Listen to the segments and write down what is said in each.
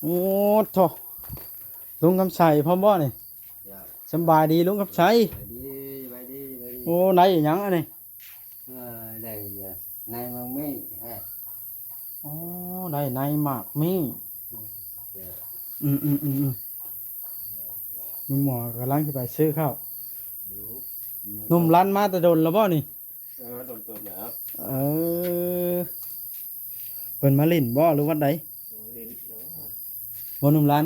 ໂອ້ໂທ້ ລຸງຄຳໄຊພ້ອມບໍ່ນີ້? ເຈົ້າ ສຳບາຍດີລຸງຄຳໄຊ. ສະບາຍດີ ສະບາຍດີ ສະບາຍດີ. ໂອ້ ໄດ້ອີ່ຫຍັງອັນນີ້? ເອີ ໄດ້ໃນໝາກມີ້. ໂອ້ ໄດ້ໃນໝາກມີ້. ເຈົ້າ ອືມໆໆໆ ລຸງໝໍກຳລັງຊິໄປຊື້ເຂົ້າ. ໜຸ່ມລັນມາແຕ່ດົນແລ້ວບໍ່ນີ້? ເອີ ດົນເຕີບແລ້ວ. ເອີ ເພິ່ນມາຫຼິ້ນບໍ່ ຫຼືວັດໃດ? ມາຫຼິ້ນ ບໍ່ ໜຸ່ມລັນ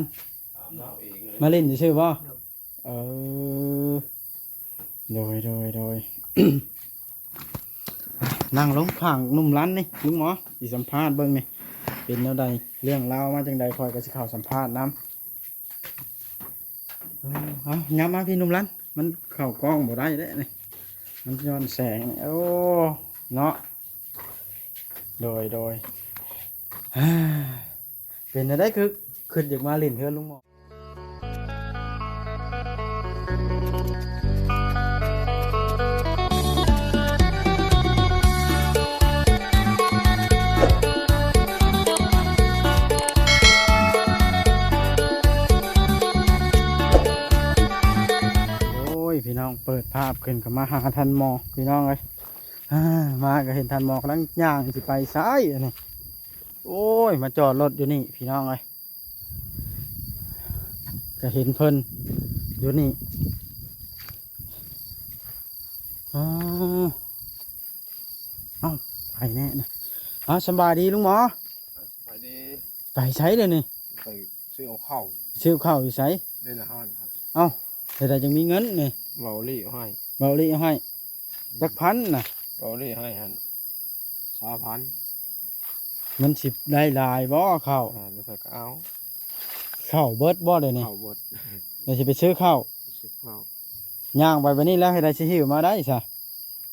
ຖາມລາວເອງເລີຍ ມາຫຼິ້ນຊື່ໆບໍ່? ເອີ ໂດຍ ໂດຍ ໂດຍ. ນັ່ງລົງຂ້າງໜຸ່ມລັນນີ້ ລຸງໝໍ ຊິສຳພາດເບິ່ງນີ້ ເປັນແນວໃດ ເລື່ອງລາວມາຈັ່ງໃດ ຂ້ອຍກໍຊິເຂົ້າສຳພາດນຳ. ເອີ ເອົາ ຫຍັບມາພີ່ໜຸ່ມລັນ ມັນເຂົ້າກ້ອງບໍ່ໄດ້ເດ້ນີ້ ມັນຍ້ອນແສງ. ໂອ້ ເນາະ ໂດຍ ໂດຍ. ເປັນແນວໃດ ຄື ຄິດຢາກມາຫຼິ້ນເຮືອນລຸງໝໍ? ໂອ້ຍ ພີ່ນ້ອງ ເປີດພາບຂຶ້ນກໍມາຫາທ່ານໝໍ ພີ່ນ້ອງເອີຍ. ອາ ມາກໍເຫັນທ່ານໝໍກຳລັງຍ່າງຊິໄປໃສອັນນີ້. ໂອ້ຍ ມາຈອດລົດຢູ່ນີ້ ພີ່ນ້ອງເອີຍ. ກໍເຫັນເພິ່ນຢູ່ນີ້. ອໍ ເອົ້າ ໃຜແນ່ນະ? ເອົ້າ ສະບາຍດີລຸງໝໍ. ສະບາຍດີ. ໄປໃສດຽວນີ້? ໄປຊື້ເຂົ້າ. ຊື້ເຂົ້າຢູ່ໃສ? ໃນຮ້ານ. ເອົ້າ ເຮັດໃດຈັ່ງມີເງິນນີ້? ເບົາລີ້ໃຫ້. ເບົາລີ້ໃຫ້. ຈັກພັນນະ? ເບົາລີ້ໃຫ້ຫັ້ນ ຊາວພັນ. ມັນຊິໄດ້ຫຼາຍບໍ່ເຂົ້າ? ອ່າ ແລ້ວໃສ່ກໍເອົາ. ເຂົ້າເບິດບໍ່ດຽວນີ້? ເຂົ້າເບິດ. ແລ້ວຊິໄປຊື້ເຂົ້າ? ໄປຊື້ເຂົ້າ. ຍ່າງໄປບາດນີ້ແລ້ວເຮັດໃດຊິຫິ້ວມາໄດ້ຊະ?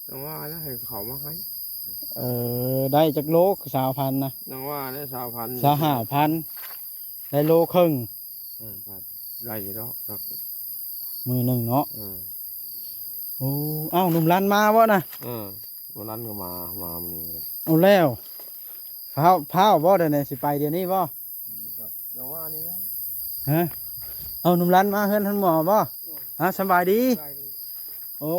ຍັງວ່າແລ້ວໃຫ້ເຂົາມາໃຫ້. ເອີ ໄດ້ຈັກໂລ ຊາວພັນນະ? ຍັງວ່າແລ້ວ ຊາວພັນ ຊາວຫ້າພັນ ໄດ້ໂລເຄິ່ງ. ເອີ ກໍໄດ້ຢູ່ດອກ ມື້ໜຶ່ງເນາະ. ເອີ ໂອ້ ເອົ້າ ໜຸ່ມລັນມາບໍ່ນະ? ເອີ ໜຸ່ມລັນກໍມາ ມາມື້ນີ້. ເອົາແລ້ວ ພ້າວ ພ້າວບໍ່ດຽວນີ້ ຊິໄປດຽວນີ້ບໍ່? ກໍຍັງວ່ານີ້ແຫຼະ. ຮະ ເອົາ ໜຸ່ມລັນມາເຮືອນທ່ານໝໍບໍ່? ຮະ ສະບາຍດີ. ສະບາຍດີ. ໂອ້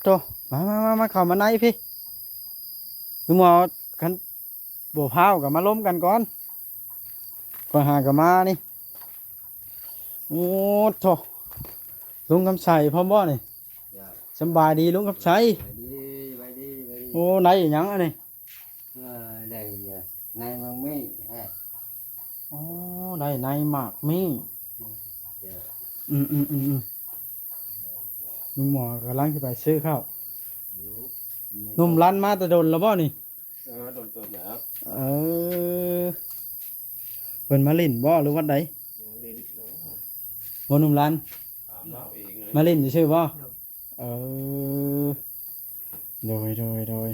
ໂຕ ມາ ມາ ມາ ມາ ເຂົ້າມາໃນພີ້ ຄືໝໍ ຄັນບໍ່ພ້າວກໍມາລົມກັນກ່ອນ ຂ້ອຍຫາກໍມານີ້. ໂອ້ໂຕ ລຸງຄຳໄຊພ້ອມບໍ່ນີ້? ສະບາຍດີລຸງຄຳໄຊ. ສະບາຍດີ ສະບາຍດີ ສະບາຍດີ. ໂອ້ ໄດ້ອີ່ຫຍັງອັນນີ້? ເອີ ໄດ້ໃນໝາກມີ້. ອໍ ໄດ້ໃນໝາກມີ້. ອືມ ອືມ ອືມ ອືມ ລຸງໝໍກຳລັງຊິໄປຊື້ເຂົ້າ. ໜຸ່ມລັນມາແຕ່ດົນແລ້ວບໍ່ນີ້? ເອີ ດົນເຕີບແລ້ວ. ເອີ ເພິ່ນມາຫຼິ້ນບໍ່ ຫຼືວັດໃດ? ມາຫຼິ້ນ. ບໍ່ ໜຸ່ມລັນ ຖາມລາວເອງເລີຍ ມາຫຼິ້ນຊື່ໆບໍ່? ເອີ ໂດຍ ໂດຍ ໂດຍ.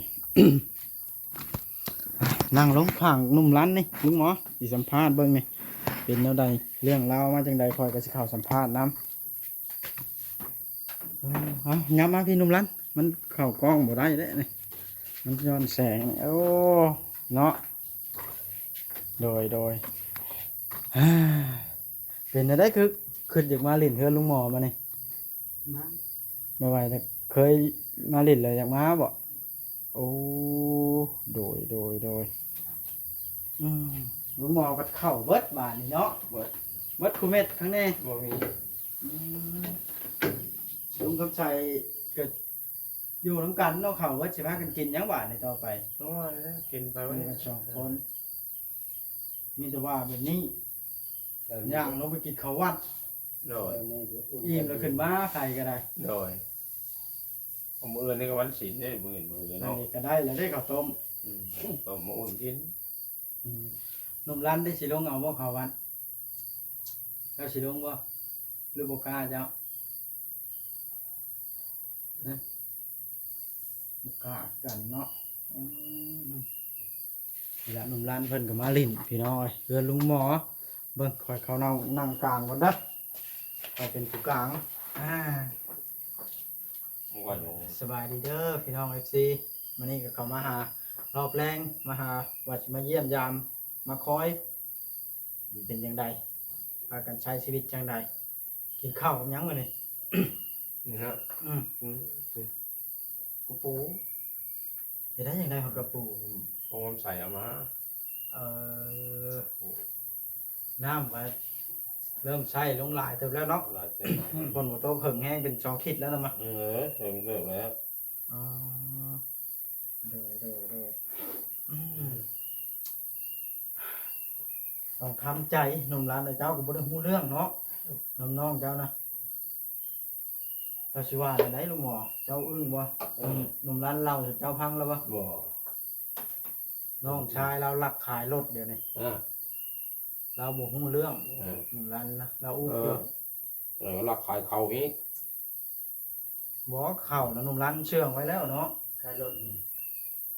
ນັ່ງລົງຂ້າງໜຸ່ມລັນນີ້ລຸງໝໍ ຊິສຳພາດເບິ່ງນີ້ ເປັນແນວໃດ ເລື່ອງລາວມາຈັ່ງໃດ ຂ້ອຍກໍຊິເຂົ້າສຳພາດນຳ. ເອີ ເອົາ ຫຍັບມາພີ່ໜຸ່ມລັນ ມັນເຂົ້າກ້ອງບໍ່ໄດ້ເດ້ນີ້ ມັນຍ້ອນແສງ. ໂອ້ ເນາະ ໂດຍ ໂດຍ. ເປັນຈັ່ງໃດ ຄື ຄິດຢາກມາຫຼິ້ນເຮືອນລຸງໝໍບາດນີ້? ມາ ແມ່ນວ່າເຄີຍມາຫຼິ້ນແລ້ວຢາກມາບໍ່? ໂອ້ ໂດຍ ໂດຍ ໂດຍ. ອືມ ລຸງໝໍບັດເຂົ້າເບິດບາດນີ້ເນາະ ເບິດ ເບິດຄູ່ເມັດຂ້າງໃນ ບໍ່ມີ. ອືມ ລຸງຄຳໄຊກໍຢູ່ນຳກັນເນາະ ເຂົ້າເບິດ ຊິພາກັນກິນຫຍັງບາດນີ້ຕໍ່ໄປ? ໂອ້ຍ ກິນໄປ ກິນກັນສອງຄົນ ມີແຕ່ວ່າແບບນີ້ ເອີ ຍ່າງລົງໄປກິນເຂົ້າວັດ. ໂດຍ ອີ່ມແລ້ວຂຶ້ນມາ ໃຜກໍໄດ້. ໂດຍ ມື້ອື່ນນີ້ກໍວັນສິນເດ້ ມື້ອື່ນ ມື້ອື່ນເນາະ ອັນນີ້ກໍໄດ້ແລ້ວເດ້ ເຂົ້າຕົ້ມ. ອືມ ຕົ້ມມາອຸ່ນກິນ. ອືມ ໜຸ່ມລັນໄດ້ຊິລົງເອົາບໍ່ເຂົ້າວັດ? ເຈົ້າຊິລົງບໍ່ ຫຼືບໍ່ກ້າເຈົ້າ? ຮະ ບໍ່ກ້າຄືກັນເນາະ. ອືມ ນີ້ລະ ໜຸ່ມລັນເພິ່ນກໍມາຫຼິ້ນ ພີ່ນ້ອງເອີຍ ເຮືອນລຸງໝໍ. ເບິ່ງ ຂ້ອຍເຂົ້ານັ່ງ ນັ່ງກາງກ່ອນເດີ ຂ້ອຍເປັນຜູ້ກາງ. ອາ ສະບາຍດີເດີພີ່ນ້ອງ ເອັຟຊີ ມື້ນີ້ກໍເຂົ້າມາຫາ ຮອບແລງ ມາຫາ ວ່າຊິມາຢ້ຽມຢາມ ມາຄອຍ ອືມ ເປັນ ປັນຈັ່ງໃດ? ພາກັນໃຊ້ຊີວິດຈັ່ງໃດ? ກິນເຂົ້າກັບຫຍັງມື້ນີ້? ນີ້ນະ ອືມ ອືມ ກະປູ ເຮັດໄດ້ຈັ່ງໃດຮອດກະປູ? ອືມ ເອົາມາໃສ່ເອົາມາ ເອີ ໂອ້ ນ້ຳກໍເລີ່ມໃຊ້ລົງຫຼາຍເຕີບແລ້ວເນາະ ຫຼາຍເຕີບ ຝົນບໍ່ຕົກເຫິງແຮງເປັນສອງທິດແລ້ວນະມະ ເອີ ເຫິງເຕີບແລ້ວ ອໍ ໂດຍ ໂດຍ ໂດຍ ອືມ ຕ້ອງທຳໃຈ ໜຸ່ມຫຼານເຈົ້າກໍບໍ່ໄດ້ຮູ້ເລື່ອງເນາະ ນຳນ້ອງເຈົ້ານະ ເຈົ້າຊິວ່າແນວໃດ ລຸງໝໍ? ເຈົ້າອຶ້ງບໍ່? ເອີ ໜຸ່ມ ໜຸ່ມຫຼານເລົ່າໃຫ້ເຈົ້າຟັງແລ້ວບໍ່? ບໍ່ ນ້ອງຊາຍລາວລັກຂາຍລົດດຽວນີ້ ເອີ ລາວບໍ່ຮູ້ເລື່ອງ ເອີ ໜຸ່ມຫຼານລາວອຸບຢູ່ ເອີ ເອີ ລັກຂາຍເຂົ້າອີກ ບໍ່ ເຂົ້ານະໜຸ່ມຫຼານເຊື່ອງໄວ້ແລ້ວເນາະ ຂາຍລົດນີ້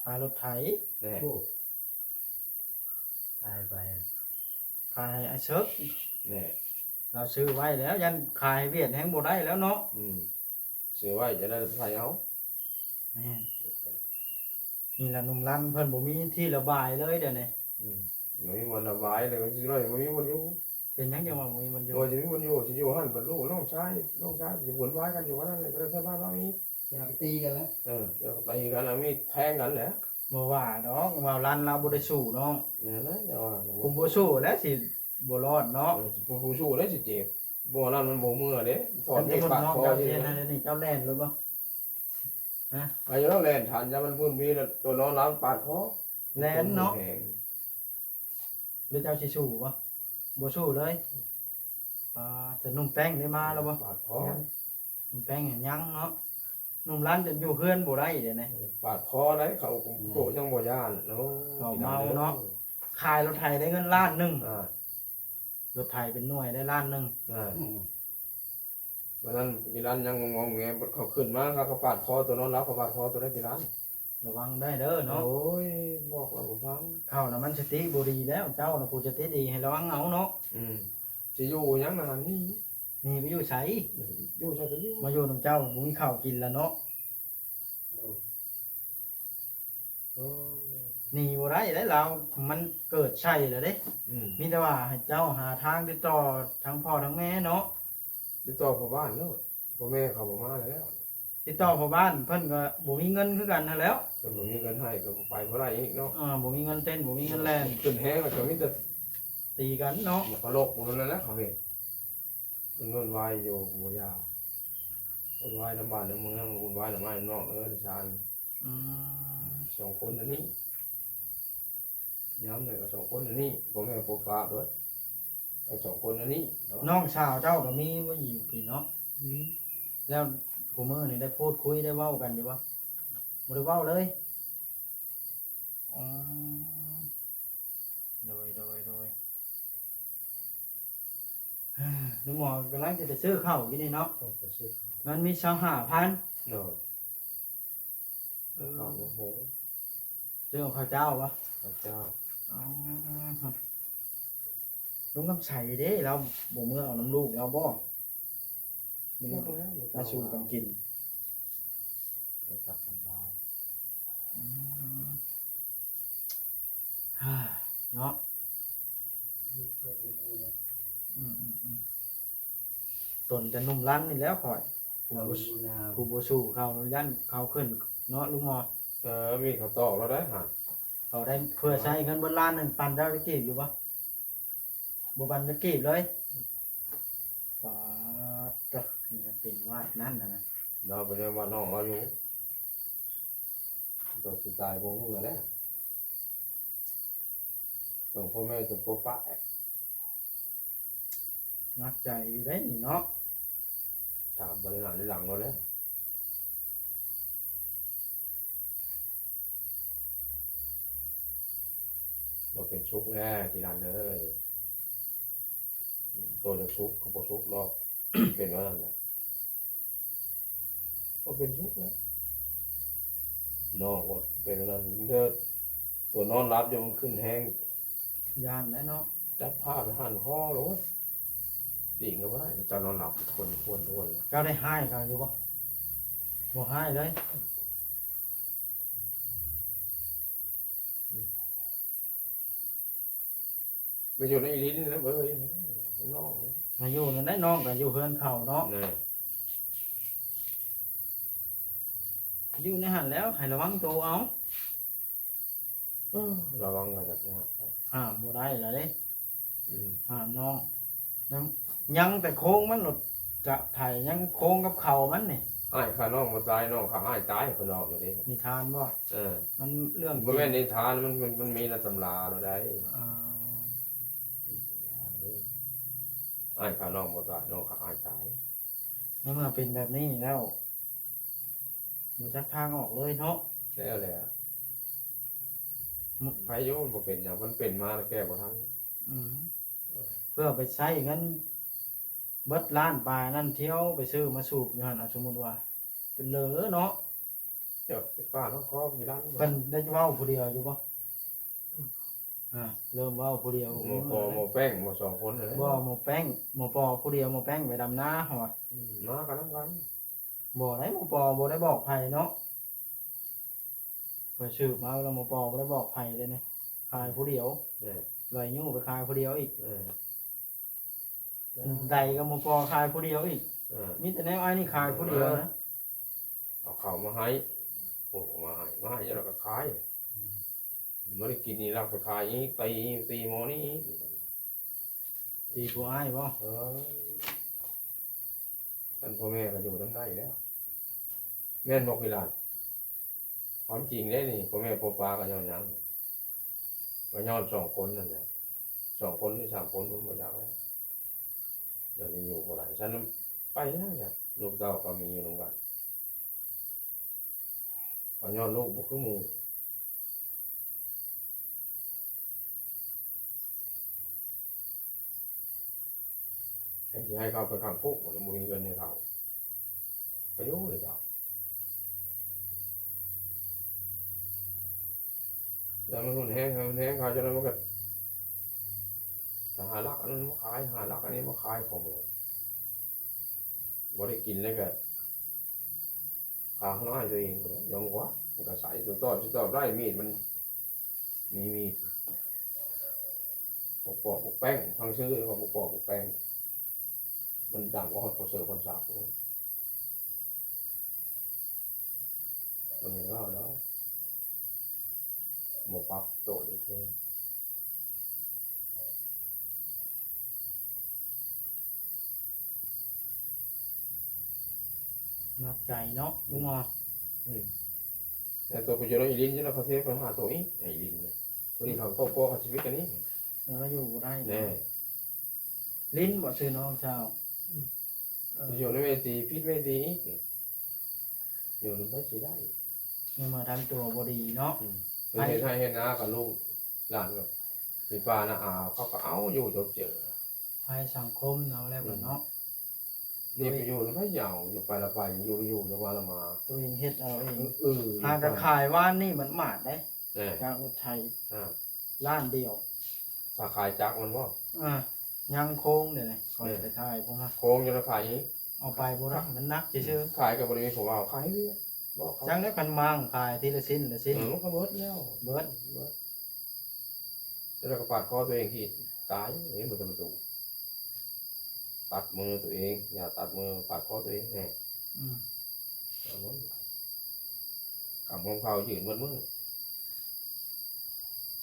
ຂາຍລົດໄຖ ແນ່ ໂອ້ ຂາຍໃຜ? ຂາຍໃຫ້ອ້າຍເສິກ ແນ່ ລາວຊື້ໄວ້ແລ້ວ ຢ້ານຂາຍໃຫ້ຫວຽດແຮງບໍ່ໄດ້ແລ້ວເນາະ ອືມ ຊື້ໄວ້ຈະໄດ້ໄຖເອົາ ແມ່ນ ນີ້ລະໜຸ່ມລັນເພິ່ນບໍ່ມີທີ່ລະບາຍເລີຍດຽວນີ້ ອືມ ບໍ່ມີບ່ອນລະບາຍເລີຍ ຊິລະບາຍບໍ່ມີບ່ອນຢູ່ ເປັນຫຍັງຈັ່ງວ່າບໍ່ມີບ່ອນຢູ່? ໂອ້ຍ ຊິມີບ່ອນຢູ່ ຊິຢູ່ຫັ້ນບັດລູກນ້ອງຊາຍ ນ້ອງຊາຍຊິວຸ່ນວາຍກັນຢູ່ຫັ້ນແຫຼະ ຈະໄດ້ໃຊ້ບ້ານເຮົາອີກ ຢາກຕີກັນແຫຼະ ເອີ ຢາກຕີກັນລະມີແທງກັນແຫຼະ ບໍ່ວ່າດອກ ວ່າລັນລາວບໍ່ໄດ້ສູ້ນ້ອງ ນັ້ນແຫຼະ ຢ່າວ່າ ຜູ້ບໍ່ສູ້ແຫຼະຊິບໍ່ລອດເນາະ ເອີ ຜູ້ ຜູ້ສູ້ແຫຼະຊິເຈັບ ບໍ່ນັ້ນມັນບໍ່ເມືອເດ້ ຖອນມີປາດຄໍ ເຈົ້າແລ່ນໂລດບໍ່? ຮະ ໄປຢູ່ແລ້ວແລ່ນທັນ ຢ່າມັນພຸ້ນມີແລ້ວ ໂຕນອນຫຼັງປາດຄໍ ແລ່ນເນາະ ແຮງ ຫຼືເຈົ້າຊິສູ້ບໍ່? ບໍ່ສູ້ເລີຍ ປາດ ແຕ່ໜຸ່ມແປ້ງໄດ້ມາແລ້ວບໍ່? ປາດຄໍ ໜຸ່ມແປ້ງຍັງເນາະ ໜຸ່ມລັນຈົນຢູ່ເຮືອນບໍ່ໄດ້ເດນີ້ ປາດຄໍໄດ້ ເຂົາໂຕຍັງບໍ່ຢ້ານ ໂອ້ ເຂົາເມົາເນາະ ຂາຍລົດໄຖໄດ້ເງິນລ້ານໜຶ່ງ ອ່າ ລົດໄຖເປັນໜ່ວຍໄດ້ລ້ານໜຶ່ງ ອ່າ ອືມ ວັນນັ້ນກິລັນຍັງງອມແງມ ເຂົາຂຶ້ນມາ ເຂົາກໍປາດຄໍໂຕນອນຫຼັບ ເຂົາປາດຄໍໂຕໄດ້ກິລັນ ລະວັງໄດ້ເດີເນາະ ໂອ້ຍ ບອກແລ້ວບໍ່ຟັງ ເຂົານະມັນສະຕິບໍ່ດີແລ້ວ ເຈົ້ານະຜູ້ສະຕິດີ ໃຫ້ລະວັງເອົາເນາະ ອືມ ຊິຢູ່ຫຍັງນະ ໜີ ໜີໄປຢູ່ໃສ? ຢູ່ໃສກໍຢູ່ ມາຢູ່ນຳເຈົ້າ ບໍ່ມີເຂົ້າກິນລະເນາະ ໂອ້ ໂອ້ຍ ໜີບໍ່ໄດ້ເດ້ລາວ ມັນເກີດໃສ່ແລ້ວເດ້ ອືມ ມີແຕ່ວ່າໃຫ້ເຈົ້າຫາທາງຕິດຕໍ່ທາງພໍ່ທາງແມ່ເນາະ ຕິດຕໍ່ພໍ່ບ້ານໂລດ ພໍ່ແມ່ເຂົາບໍ່ມາແລ້ວ ຕິດຕໍ່ພໍ່ບ້ານ ເພິ່ນກໍບໍ່ມີເງິນຄືກັນຫັ້ນແຫຼ້ວ ເພິ່ນບໍ່ມີເງິນໃຫ້ກໍໄປບໍ່ໄດ້ອີກເນາະ ເອີ ບໍ່ມີເງິນເຕັ້ນ ບໍ່ມີເງິນແລ່ນ ຂຶ້ນແຮງແລ້ວກໍມີແຕ່ຕີກັນເນາະ ມັນກໍລົກໝົດນັ້ນແຫຼະເຂົາເຮັດ ມັນວຸ່ນວາຍຢູ່ບໍ່ຢາ ວຸ່ນວາຍນຳບ້ານນຳເມືອງ ວຸ່ນວາຍນຳອ້າຍນຳນ້ອງເອີຍຊານ ອືມ ສອງຄົນອັນນີ້ ຍາມໃດກໍສອງຄົນອັນນີ້ ພໍ່ແມ່ປົກປະເບິດ ໄອ້ສອງຄົນອັນນີ້ເນາະ ນ້ອງສາວເຈົ້າກໍມີບໍ່ຢູ່ພີ້ເນາະ ອືມ ແລ້ວຄູ່ມື້ນີ້ໄດ້ພູດຄຸຍໄດ້ເວົ້າກັນຢູ່ບໍ່? ບໍ່ໄດ້ເວົ້າເລີຍ ອໍ ໂດຍ ໂດຍ ໂດຍ ລຸງໝໍກຳລັງຈະໄປຊື້ເຂົ້າຢູ່ນີ້ເນາະ ເອີ ໄປຊື້ເຂົ້າ ເງິນມີຊາວຫ້າພັນ ໂດຍ ເອີ ເຂົ້າບໍ່ໂຫ ຊື້ເຂົ້າເຈົ້າບໍ່? ເຂົ້າເຈົ້າ ອໍ ລຸງຄຳໃສເດ້ ລາວບໍ່ເມືອເອົານຳລູກລາວບໍ່? ມາສູ່ກັນກິນ ບໍ່ຈັກນຳລາວ ອືມ ເນາະ ອືມໆໆ ຕົນແຕ່ໜຸ່ມລັນນີ້ແຫຼ້ວຂ້ອຍ ຜູ້ບໍ່ ຜູ້ບໍ່ສູ້ເຂົາ ຢ້ານເຂົາຂຶ້ນເນາະ ລຸງໝໍ ເອີ ມີເຂົາຕອກແລ້ວໄດ໋ຫັ້ນ ເຂົາໄດ້ເພື່ອໃຊ້ເງິນເບິດລ້ານໜຶ່ງ ປັນເຈົ້າຈັກກີບຢູ່ບໍ່? ບໍ່ປັນຈັກກີບເລີຍ ປາດໂທ້ ນີ້ມັນເປັນວາດນັ້ນນະ ລາວໄປເລີຍວ່ານ້ອງລາວຢູ່ ໂຕຊິຕາຍບໍ່ຮູ້ແລ້ວ ເບິ່ງພໍ່ແມ່ຕົວປົວປະ ໜັກໃຈຢູ່ເດ້ນີ້ເນາະ ຖາມບໍ່ໄດ້ໜ້າໄດ້ຫຼັງລາວແລ້ວ. ບໍ່ເປັນສຸກແລ້ວ ທີ່ຫຼານເອີຍ ໂຕຈະສຸກກໍບໍ່ສຸກດອກ ເປັນວ່ານັ້ນແຫຼະ ບໍ່ເປັນສຸກແລ້ວ ນ້ອງກໍເປັນວ່ານັ້ນເດີ ໂຕນອນຫຼັບຢູ່ມັນຂຶ້ນແຮງ ຢ້ານແຫຼະເນາະ ຈັບຜ້າໄປຫັ່ນຄໍໂລດ ຕີງກໍບໍ່ໄດ້ ເຈົ້ານອນຫຼັບຄົນຄວນ ເຈົ້າໄດ້ຮ້າຍເຂົາຢູ່ບໍ່? ບໍ່ຮ້າຍເລີຍ. ໄປຢູ່ໃນດິນນະເອີຍ ນ້ອງ ມາຢູ່ນັ້ນໄດ໋ ນ້ອງກໍຢູ່ເຮືອນເຂົາເນາະ ແນ່ ຢູ່ໃນຫັ້ນແລ້ວ ໃຫ້ລະວັງໂຕເອົາ. ເອີ ລະວັງກໍຍາກ ຫ້າມບໍ່ໄດ້ລະເດ້ ອືມ ຫ້າມນ້ອງ ຍັງ ຍັງແຕ່ໂຄງມັນໂລດ ຈະໄຖຍັງໂຄງກັບເຂົາມັນນີ້ ອ້າຍຂ້ານ້ອງບໍ່ຕາຍ ນ້ອງຂ້າອ້າຍຕາຍ ເພິ່ນເວົ້າຢູ່ເດ້ ນິທານບໍ່? ເອີ ມັນເລື່ອງ ບໍ່ແມ່ນນິທານ ມັນ ມັນ ມັນມີໃນຕຳລາໂລດໃດ໋ ອ່າ ອ້າຍຂ້ານ້ອງບໍ່ຕາຍ ນ້ອງຂ້າອ້າຍຕາຍ ໃນເມື່ອເປັນແບບນີ້ແລ້ວ ບໍ່ຈັກທາງອອກເລີຍເນາະ ແລ້ວແຫຼະ ໃຜຢູ່ມັນບໍ່ເປັນຫຍັງ ມັນເປັນມາແລ້ວແກ້ບໍ່ທັນ ອືມ ເພື່ອໄປໃຊ້ເງິນເບິດລ້ານປາຍນັ້ນ ທ່ຽວໄປຊື້ມາສູບຢູ່ຫັ້ນ ເອົາ ສົມມຸດວ່າ ເປັນເລີເນາະ ເຈົ້າຊິປາດນ້ອງຄໍມີລ້ານ ເພິ່ນໄດ້ເວົ້າຜູ້ດຽວຢູ່ບໍ່? ອ່າ ເລີ່ມເວົ້າຜູ້ດຽວ ໝໍປໍ ໝໍແປ້ງ ໝໍສອງຄົນນັ້ນແຫຼະ ບໍ່ ໝໍແປ້ງ ໝໍປໍຜູ້ດຽວ ໝໍແປ້ງໄປດຳນາ ເຮົາວ່າ ອືມ ມາກັນນຳກັນ ບໍ່ໄດ້ ໝໍປໍບໍ່ໄດ້ບອກໃຜເນາະ ຂ້ອຍສືບມາແລ້ວ ໝໍປໍບໍ່ໄດ້ບອກໃຜເດ້ນີ້ ຂາຍຜູ້ດຽວ ເອີ ລອຍຍູ້ໄປຂາຍຜູ້ດຽວອີກ ເອີ ໃດກໍໝໍປໍຂາຍຜູ້ດຽວອີກ ເອີ ມີແຕ່ແນວອ້າຍນີ້ຂາຍຜູ້ດຽວນະ ເອົາເຂົ້າມາໃຫ້ ໂອ້ ມາໃຫ້ ມາໃຫ້ແລ້ວກໍຂາຍ ບໍ່ໄດ້ກິນນີ້ລັກໄປຂາຍອີກ ຕີອີກ ຕີໝໍນີ້ອີກ ຕີຜູ້ອ້າຍບໍ່? ເອີ ຊັ້ນພໍ່ແມ່ກໍຢູ່ນຳໄດ້ແລ້ວ ແມ່ນບໍ່ພີ່ຫຼານ? ຄວາມຈິງເດ້ນີ້ ພໍ່ແມ່ພໍ່ປາກໍຍ້ອນຫຍັງ? ກໍຍ້ອນສອງຄົນນັ້ນແຫຼະ ສອງຄົນຫຼືສາມຄົນ ມັນບໍ່ຢາກແລ້ວ ແລ້ວຊິຢູ່ບໍ່ໄດ້ ຊັ້ນໄປແລ້ວ ລູກເຕົ້າກໍມີຢູ່ນຳກັນ ກໍຍ້ອນລູກບໍ່ຄືໝູ່ ຄັນຊິໃຫ້ເຂົາໄປຂັງຄຸກ ມັນບໍ່ມີເງິນໃຫ້ເຂົາ ໄປຢູ່ເລີຍເຈົ້າ ແຕ່ມັນຮຸນແຮງ ມັນແຮງເຂົາ ຈະໄດ້ມັນກໍ ໄປຫາລັກອັນນັ້ນມາຂາຍ ຫາລັກອັນນີ້ມາຂາຍ ຂອງບໍ່ໄດ້ກິນແລ້ວກໍ ຂ້າງນ້ອຍຕົວເອງພຸ້ນແຫຼະ ຍອມກວ່າ ມັນກໍໃສ່ຕົວຕອບຊິຕອບໄດ້ ມີດມັນ ມີມີດ ປົກປອກປົກແປ້ງ ຟັງຊື່ວ່າປົກປອກປົກແປ້ງ ມັນດັງກວ່າຮອດພໍ່ເສີວພໍ່ສັກພຸ້ນ ບໍ່ແມ່ນເວົ້າດອກ ບໍ່ປັບໂຕອີກເທື່ອ. ໜັກໃຈເນາະ ອືມ ລຸງອໍ ອືມ ແຕ່ໂຕໄປຢູ່ນຳອີລິນຢູ່ແລ້ວ ເຂົາເສຍໄປຫາໂຕອີກ ອີລິນນະ ພໍດີເຂົາຄອບຄົວເຂົາຊີວິດກັນນີ້ ແລ້ວກໍຢູ່ບໍ່ໄດ້ ແນ່ ລິນບໍ່ ຊື່ນ້ອງສາວ ອືມ ເອີ ໄປຢູ່ນຳແມ່ຕີ ຜິດແມ່ຕີອີກ ຢູ່ນຳໃຜຊິໄດ້ ໃນເມື່ອທາງຕົວບໍ່ດີເນາະ ອືມ ເຮັດໄຮ່ເຮັດນາກັບລູກຫຼານກັບ ໄຟຟ້ານະອາ ເຂົາກໍເອົາຢູ່ຈົບເຈີ ໄພສັງຄົມເອົາແລ້ວ ອືມ ເນາະ ນີ້ໄປຢູ່ນຳໃຜເອົາ ຢາກໄປລະໄປ ຢູ່ ຢູ່ ຢາກມາລະມາ ຕົວເອງເຮັດເອົາເອງ ເອີ ຫາກະຂາຍວານນີ້ໝາດໆເດ້ ເອີ ຈາກລົດໄຖ ອ່າ ລ້ານດຽວ ຖ້າຂາຍຈັກມັນບໍ່ ອ່າ ຍັງໂຄງເດນີ້ ຂ້ອຍໄປຂາຍພວກມັນ ໂຄງຢູ່ລະຂາຍອີກ ເອົາໄປບໍ່ໄດ້ ມັນໜັກຊື່ໆ ຂາຍກໍບໍ່ໄດ້ມີຜູ້ເອົາ ຂາຍເວຍ ບໍ່ ຈັ່ງໃດຄັນມ້າງຂາຍທີລະຊິ້ນລະຊິ້ນ ເອີ ມັນກໍເບິດແລ້ວ ເບິດ ເບິດ ແລ້ວກໍປາດຄໍຕົວເອງທີ່ຕາຍ ເຫັນບໍ່ ຕະປະຕູ ຕັດມືຕົວເອງ ຢ່າຕັດມື ປາດຄໍຕົວເອງແນ່ ອືມ ກຳຂອງເຂົາຢືນເບິດມື້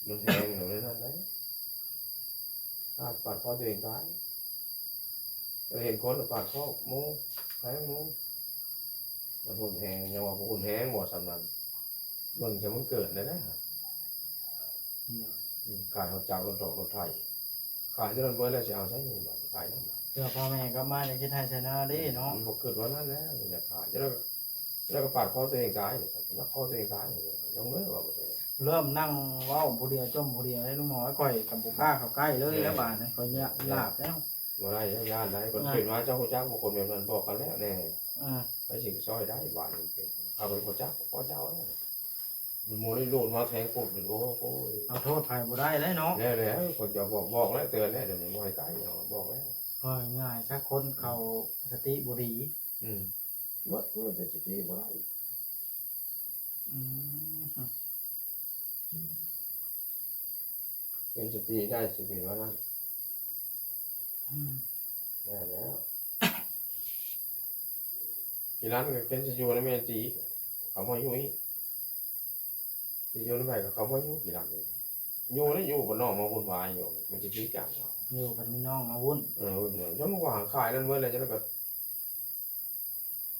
ມັນແທງຢູ່ໃນນັ້ນໄດ໋ ປາດຄໍຕົວເອງຕາຍ ຈະເຫັນຄົນປາດຄໍໝູ່ ແທງໝູ່ ມັນຮຸນແຮງ ຍັງວ່າບໍ່ຮຸນແຮງບໍ່ສ່ຳນັ້ນ ເບິ່ງຊະມັນເກີດແລ້ວເດ້ ອືມ ຂາຍຮອດຈັກ ລົດຖອກ ລົດໄຖ ຂາຍຕົວນັ້ນເບິດແລ້ວ ຊິເອົາໃສບາດ ຂາຍຫຍັງບາດ ເພື່ອພໍ່ແມ່ກັບມາຈະເຮັດໄຮ່ໄຖນາເດ້ເນາະ ມັນບໍ່ຄິດວ່ານັ້ນແລ້ວ ຢາກຂາຍ ແລ້ວ ແລ້ວກໍປາດຄໍຕົວເອງຕາຍ ຍັກຄໍຕົວເອງຕາຍ ລົງເລີຍວ່າບໍ່ແທ້ ເລີ່ມນັ່ງເວົ້າຜູ້ດຽວ ຈົ່ມຜູ້ດຽວເດ້ ລຸງໝໍ ຂ້ອຍກໍບໍ່ກ້າເຂົ້າໃກ້ເລີຍແລ້ວບາດນີ້ ຂ້ອຍຢ້ານຫຼາບແລ້ວ ບໍ່ໄດ້ ຢ້ານໄດ໋ ຄົນເປັນມາເຈົ້າຮູ້ຈັກບໍ່ ຄົນແບບນັ້ນ ບອກກັນແລ້ວແນ່ ອ່າ ໃຜຊິຊ່ອຍໄດ້ບາດນີ້ ເປັນ ເຂົາເປັນຜູ້ຈັກ ພໍ່ເຈົ້າແລ້ວ ມັນໂມໄດ້ໂດດມາແທງປຸບນີ້ ໂອ້ຍ ເອົາໂທດໃຜບໍ່ໄດ້ເລີຍເນາະ ແລ້ວແຫຼະ ເພິ່ນຈະບອກ ບອກແລ້ວ ເຕືອນແລ້ວ ດຽວນີ້ບໍ່ໃຫ້ໃກ້ ບອກແລ້ວ ເວົ້າງ່າຍໆຊະ ຄົນເຂົາສະຕິບໍ່ດີ ອືມ ເບິດເພິ່ນແຕ່ສະຕິບໍ່ໄດ້ ອືມ ເປັນສະຕິໄດ້ຊິເປັນວ່ານັ້ນ ແມ່ນແລ້ວ ອີ່ຫຼານກໍເປັນຊິຢູ່ນຳແມ່ຕີ ເຂົາມາຢູ່ອີກ ຊິຢູ່ນຳໃຜກໍເຂົາມາຢູ່ ອີ່ຫຼານນີ້ ຢູ່ແລ້ວ ຢູ່ບໍ່ນ້ອງມາວຸ່ນວາຍຢູ່ ມັນຊິຜິດຫຍັງ ຢູ່ຄັນມີນ້ອງມາວຸ່ນ ເອີ ວຸ່ນວາຍ ຈັ່ງວ່າຂາຍນັ້ນເໝິດແລ້ວ ຈັ່ງກໍ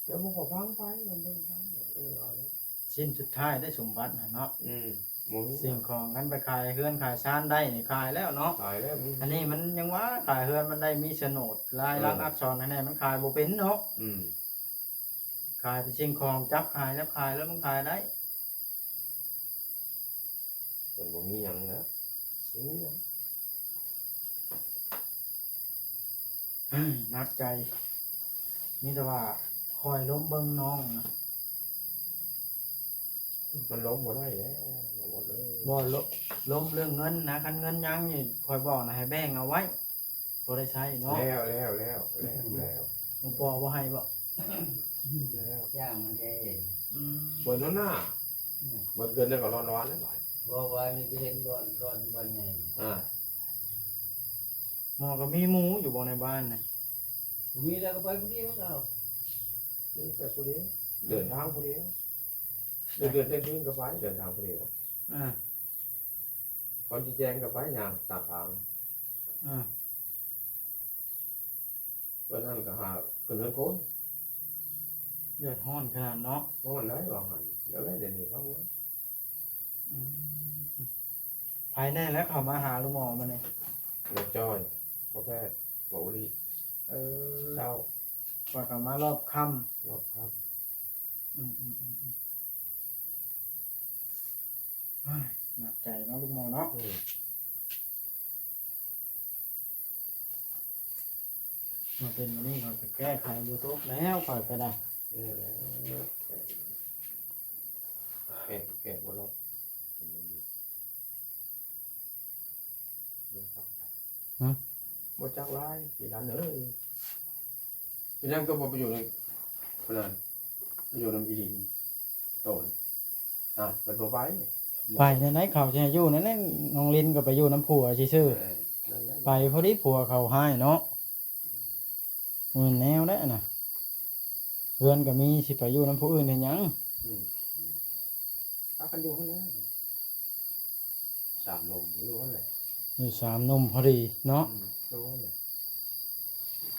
ແລ້ວມັນກໍພັງໄປ ມັນເບິ່ງໄປ ເອີ ເອົາແລ້ວ ຊິ້ນສຸດທ້າຍໄດ້ສົມບັດຫັ້ນເນາະ ອືມ ບໍ່ມີ ສິ່ງຂອງ ຄັນໄປຂາຍເຮືອນຂາຍຊານໄດ້ນີ້ຂາຍແລ້ວເນາະ ຂາຍແລ້ວ ອັນນີ້ມັນຍັງວ່າຂາຍເຮືອນມັນໄດ້ມີໂສນດ ລາຍລັກ ເອີ ອັກສອນຫັ້ນແນ່ ມັນຂາຍບໍ່ເປັນເນາະ ອືມ ຂາຍເປັນສິ່ງຂອງ ຈັບຂາຍ ຈັບຂາຍແລ້ວມັນຂາຍໄດ້ ເພິ່ນບໍ່ມີຫຍັງນະ ຊິມີຫຍັງ ເຮີ້ຍ ໜັກໃຈ ມີແຕ່ວ່າຄອຍລົມເບິ່ງນ້ອງນະ ມັນລົມບໍ່ໄດ້ແລ້ວ ບໍ່ໝົດເລີຍ ບໍ່ລົ- ລົມເລື່ອງເງິນນະ ຄັນເງິນຍັງນີ້ ຂ້ອຍບອກນະ ໃຫ້ແບ່ງເອົາໄວ້ ບໍ່ໄດ້ໃຊ້ເນາະ ແລ້ວ ແລ້ວ ແລ້ວ ແລ້ວ ແລ້ວ ຫຼວງພໍ່ບໍ່ໃຫ້ບໍ? ແລ້ວ ຈ້າງມັນແທ້ເອງ ອືມ ເບິດແລ້ວນະ ອືມ ເບິດເງິນແລ້ວກໍຮ້ອນໆແລ້ວບາດ ເວົ້າວ່ານີ້ຈະເຫັນບ່ອນ ບ່ອນ ບ່ອນໃຫຍ່ ອ່າ ໝໍກໍມີໝູຢູ່ບໍ່ໃນບ້ານນະ? ບໍ່ມີແລ້ວກໍໄປຜູ້ດຽວລາວ ໄປຜູ້ດຽວ ເດີນທາງຜູ້ດຽວ ເດີນ ເດີນ ເດີນຄືນກໍໄປ ເດີນທາງຜູ້ດຽວ ອ່າ ກ່ອນຊິແຈ້ງກໍໄປຍ່າງຕາມທາງ ອ່າ ເພິ່ນຫັ້ນກໍຫາຂຶ້ນເຮືອນຄົນ ເດືອດຮ້ອນຂະໜາດເນາະ ຮ້ອນໄດ໋ວ່າຫັ້ນ ແລ້ວແຫຼະ ດຽວນີ້ຟັງເບິ່ງ ອືມ ໃຜແນ່ແລ້ວເຂົ້າມາຫາລຸງໝໍມື້ນີ້? ແມ່ຈ້ອຍ ພໍ່ແພດ ບໍ່ອຸລິ ເອີ ເຊົ້າ ຂ້ອຍກໍມາລອບຄ່ຳ ລອບຄ່ຳ ອືມໆໆໆ ໂອ້ຍ ໜັກໃຈເນາະ ລຸງໝໍເນາະ ອືມ ມາເປັນມື້ນີ້ຂ້ອຍກໍແກ້ໄຂບໍ່ຕົກແລ້ວ ຂ້ອຍກໍໄດ້ ແກ້ ແກ້ບໍ່ລອດ ບໍ່ຈັກ ຮະ ບໍ່ຈັກຫຼາຍ ອີ່ຫຼານເອີຍ ເປັນຫຍັງກໍບໍ່ໄປຢູ່ນຳ ເພິ່ນນັ້ນ ໄປຢູ່ນຳອີ່ລິນ ໂຕນ ອ່າ ເພິ່ນບໍ່ໄປ ໄປແນວໃດ ເຂົາຊິໃຫ້ຢູ່ນັ້ນແຫຼະ ນ້ອງລິນກໍໄປຢູ່ນຳຜົວຊື່ໆ ເອີ ນັ້ນແຫຼະ ໄປພໍດີຜົວເຂົາຮ້າຍເນາະ ບໍ່ແມ່ນແນວໃດຫັ້ນນະ ເຮືອນກໍມີ ຊິໄປຢູ່ນຳຜູ້ອື່ນເຮັດຫຍັງ ອືມ ພາກັນຢູ່ຫັ້ນແຫຼະ ສາມໜຸ່ມຢູ່ຫັ້ນແຫຼະ ຢູ່ສາມໜຸ່ມພໍດີເນາະ ອືມ ຢູ່ຫັ້ນແຫຼະ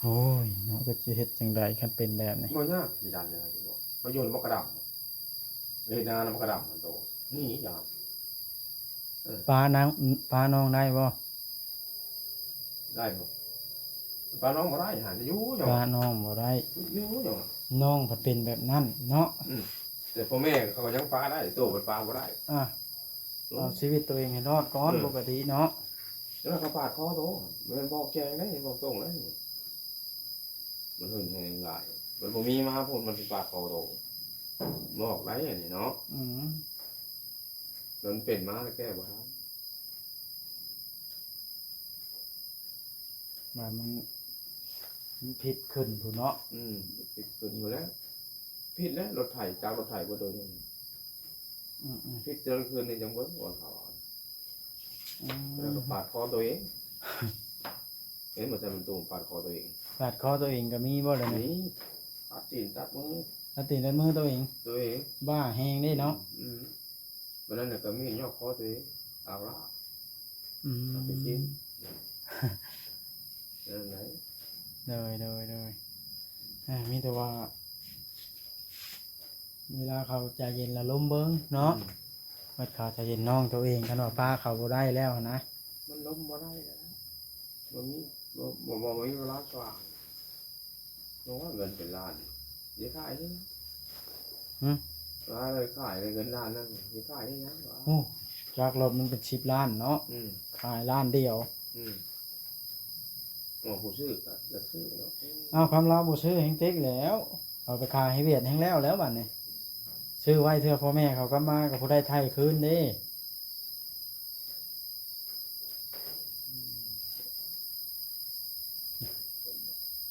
ໂອ້ຍ ເນາະ ຈັກຊິເຮັດຈັ່ງໃດຄັນເປັນແບບນີ້ ບໍ່ຍາກ ທີ່ດັນນີ້ ໄປຢູ່ນຳບັກກະດຳ ເຮັດນານຳບັກກະດຳ ໂຕ ນີ້ຢ່າງ ເອີ ປານາງ ປານ້ອງໄດ້ບໍ່? ໄດ້ບໍ່? ປານ້ອງບໍ່ໄດ້ ຫາຢູ່ຢູ່ ປານ້ອງບໍ່ໄດ້ ຢູ່ຢູ່ ນ້ອງພັດເປັນແບບນັ້ນເນາະ ອືມ ແຕ່ພໍ່ແມ່ເຂົາກໍຍັງປາໄດ້ ໂຕມັນປາບໍ່ໄດ້ ອ່າ ອືມ ເອົາຊີວິດຕົວເອງໃຫ້ລອດກ່ອນ ເອີ ປົກກະຕິເນາະ ແລ້ວກໍປາດຄໍໂຕ ແມ່ນບອກແຈ້ງເດ້ ບອກຕົງເດ້ ມັນຫຶງແຮງຫຼາຍ ມັນບໍ່ມີມາພຸ້ນ ມັນຊິປາດຄໍໂຕ ບອກໄດ້ອັນນີ້ເນາະ ອືມ ມັນເປັນມາແລ້ວແກ້ບໍ່ທັນ ວ່າມັນ ມັນຜິດຂຶ້ນພຸ້ນເນາະ ອືມ ຜິດຂຶ້ນພຸ້ນແຫຼະ ຜິດແລ້ວ ລົດໄຖ ຈັກລົດໄຖບໍ່ໂດຍ ອືມໆ ຜິດແຕ່ລະຄືນນີ້ຈັ່ງເບິ່ງ ວ່າເຂົາ ອືມ ແລ້ວກໍປາດຄໍຕົວເອງ ເຫັນບໍ່ ແຕ່ມັນໂຕປາດຄໍຕົວເອງ ປາດຄໍຕົວເອງກໍມີບໍ່ລະນີ້? ມີ ຕັດຕີນຕັດມື ຕັດຕີນຕັດມືຕົວເອງ ຕົວເອງ ບ້າແຮງເດ້ເນາະ ອືມ ອືມ ບັດນັ້ນນະກໍມີດຫຍໍ້ຄໍຕົວເອງ ອາວລະ ອືມ ເອົາໄປຖິ້ມ ນັ້ນແຫຼະ ໂດຍ ໂດຍ ໂດຍ ອ່າ ມີແຕ່ວ່າ ເວລາເຂົາໃຈເຢັນລະລົມເບິ່ງເນາະ ອືມ ບັດເຂົາໃຈເຢັນນ້ອງໂຕເອງ ຄັນວ່າປາເຂົາບໍ່ໄດ້ແລ້ວຫັ້ນນະ ມັນລົມບໍ່ໄດ້ແລ້ວ ບໍ່ມີ ບໍ່ ບໍ່ ບໍ່ມີເວລາສວ່າງ ໂອ້ຍ ເງິນເປັນລ້ານ ຊິຂາຍໃຫ້ຫຍັງ ຫຶ ວ່າໄດ້ຂາຍເງິນລ້ານນັ້ນ ຊິຂາຍໃຫ້ຫຍັງວະ ໂອ້ ຈັກລົດມັນເປັນສິບລ້ານເນາະ ອືມ ຂາຍລ້ານດຽວ ອືມ ບໍ່ ຜູ້ຊື້ກໍຢາກຊື້ເນາະ ເອົາ ຄຳລາວບໍ່ຊື້ແຮ່ງຕິກແລ້ວ ເອົາໄປຂາຍໃຫ້ຫວຽດແຮ່ງແລ້ວແລ້ວບັດນີ້ ຊື້ໄວ້ເທື່ອພໍ່ແມ່ເຂົາກັບມາກໍຜູ້ໄດ້ໄຖ່ຄືນເດ້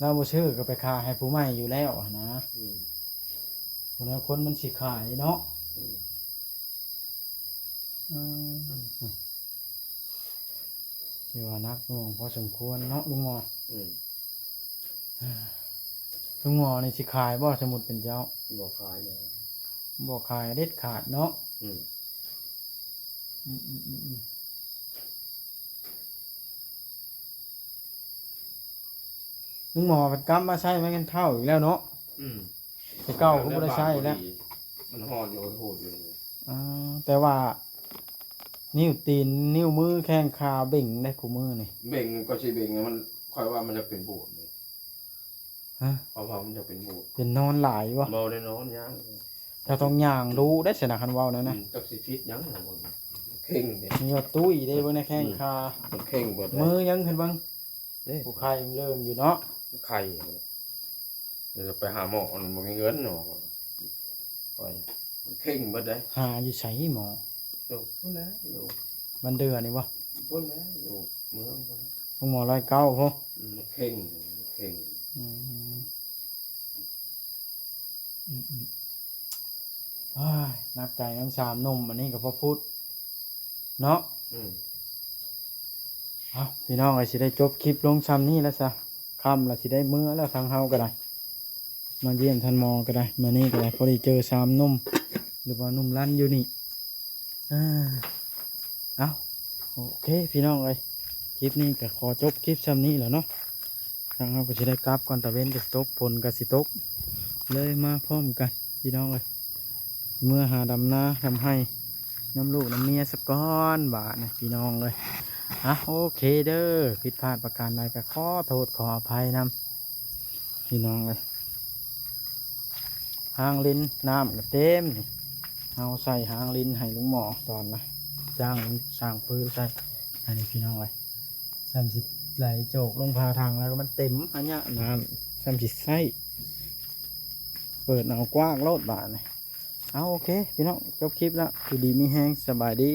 ລາວບໍ່ຊື້ກໍໄປຂາຍໃຫ້ຜູ້ໃໝ່ຢູ່ແລ້ວຫັ້ນນະ ອືມ ຜູ້ນັ້ນຄົນມັນຊິຂາຍເນາະ ອືມ ອືມ ຖືວ່າໜັກໜ່ວງພໍສົມຄວນເນາະ ລຸງໝໍ ອືມ ອືມ ລຸງໝໍນີ້ຊິຂາຍບໍ່ ສົມມຸດເປັນເຈົ້າ? ບໍ່ຂາຍແລ້ວ ບໍ່ຂາຍເດັດຂາດເນາະ. ອືມ ອືມໆໆໆ ລຸງໝໍເພິ່ນກັບມາໃຊ້ໄມ້ແມ່ນເຖົ້າອີກແລ້ວເນາະ. ອືມ ແຕ່ເກົ່າກໍບໍ່ໄດ້ໃຊ້ແລ້ວ ມັນຮ້ອນຢູ່ ໂຫດຢູ່. ອ່າ ແຕ່ວ່ານິ້ວຕີນ ນິ້ວມື ແຂ້ງຂາເບັ່ງໄດ໋ຄູ່ມື້ນີ້. ເບັ່ງກໍຊິເບັ່ງ ມັນ ຂ້ອຍວ່າມັນຈະເປັນບວມເດ. ຮະ? ເພາະວ່າມັນຈະເປັນບວມ. ເປັນນອນຫຼາຍບໍ່? ບໍ່ໄດ້ນອນຫຍັງ. ເຈົ້າຕ້ອງຍ່າງດູໄດ໋ຊັ້ນນະ ຄັນເວົ້າແນວນັ້ນ. ອືມ ຈັກຊິຜິດຫຍັງ ເຄັ່ງເດ້ ມີວ່າຕຸ້ຍເດ້ ເບິ່ງໃນແຂ້ງຂາ ອືມ ເຄັ່ງເບິດເລີຍ. ມືຍັງຂຶ້ນເບິ່ງ ເດ້ ຜູ້ໄຂ້ຍັງເລີ່ມຢູ່ເນາະ ໄຂ້. ດຽວຈະໄປຫາໝໍ ມັນບໍ່ມີເງິນເນາະ ຂ້ອຍເຄັ່ງເບິດເດ້. ຫາຢູ່ໃສໝໍ? ຢູ່ພຸ້ນແຫຼະ ຢູ່ບ້ານເດືອນີ້ບໍ່? ພຸ້ນແຫຼະ ຢູ່ເມືອງພຸ້ນແຫຼະ ໂຮງໝໍຮ້ອຍເກົ້າພຸ້ນ. ອືມ ເຄັ່ງ ເຄັ່ງ. ອືມ ອືມໆ ໂອ້ຍ ໜັກໃຈນຳສາມໜຸ່ມ ອັນນີ້ກໍພໍພຸດເນາະ. ອືມ ເອົາ ພີ່ນ້ອງເອີຍ ຊິໄດ້ຈົບຄລິບລົງຊ່ຳນີ້ແລ້ວຊະ ຄ່ຳລະຊິໄດ້ເມືອແລ້ວ ທາງເຮົາກໍໄດ້ ມາຢ້ຽມທ່ານໝໍກໍໄດ້ ມື້ນີ້ກໍໄດ້ ພໍດີເຈີສາມໜຸ່ມ ຫຼືວ່າໜຸ່ມລັນຢູ່ນີ້. ອ່າ ເອົ້າ ໂອເຄ ພີ່ນ້ອງເອີຍ ຄລິບນີ້ກໍຂໍຈົບຄລິບຊ່ຳນີ້ແຫຼະເນາະ. ທາງເຮົາກໍຊິໄດ້ກັບກ່ອນ ຕາເວັນກໍຊິຕົກ ຝົນກໍຊິຕົກ ເລີຍມາພ້ອມກັນພີ່ນ້ອງເອີຍ. ຊິເມືອຫາດຳນາດຳໄຮ່ນຳລູກນຳເມຍສະກ່ອນບາດນີ້ພີ່ນ້ອງເອີຍ. ອ່ະ ໂອເຄເດີ ຜິດພາດປະການໃດກໍຂໍໂທດຂໍອະໄພນຳ ພີ່ນ້ອງເອີຍ. ຮາງລິນນ້ຳກໍເຕັມ ເຮົາໃສ່ຮາງລິນໃຫ້ລຸງໝໍຕອນນະ ຈ້າງຊ່າງປືໃສ່ ອັນນີ້ພີ່ນ້ອງເອີຍ. ຊ່ຳຊິໄຫຼໂຈກລົງພາຖັງແລ້ວ ມັນເຕັມອາຍະນ້ຳ ຊ່ຳຊິໃຊ້ ເປີດເອົາກວ້າງໂລດບາດນີ້. ເອົາ ໂອເຄ ພີ່ນ້ອງ ຈົບຄລິບແລ້ວ ຢູ່ດີມີແຮງ ສະບາຍດີ.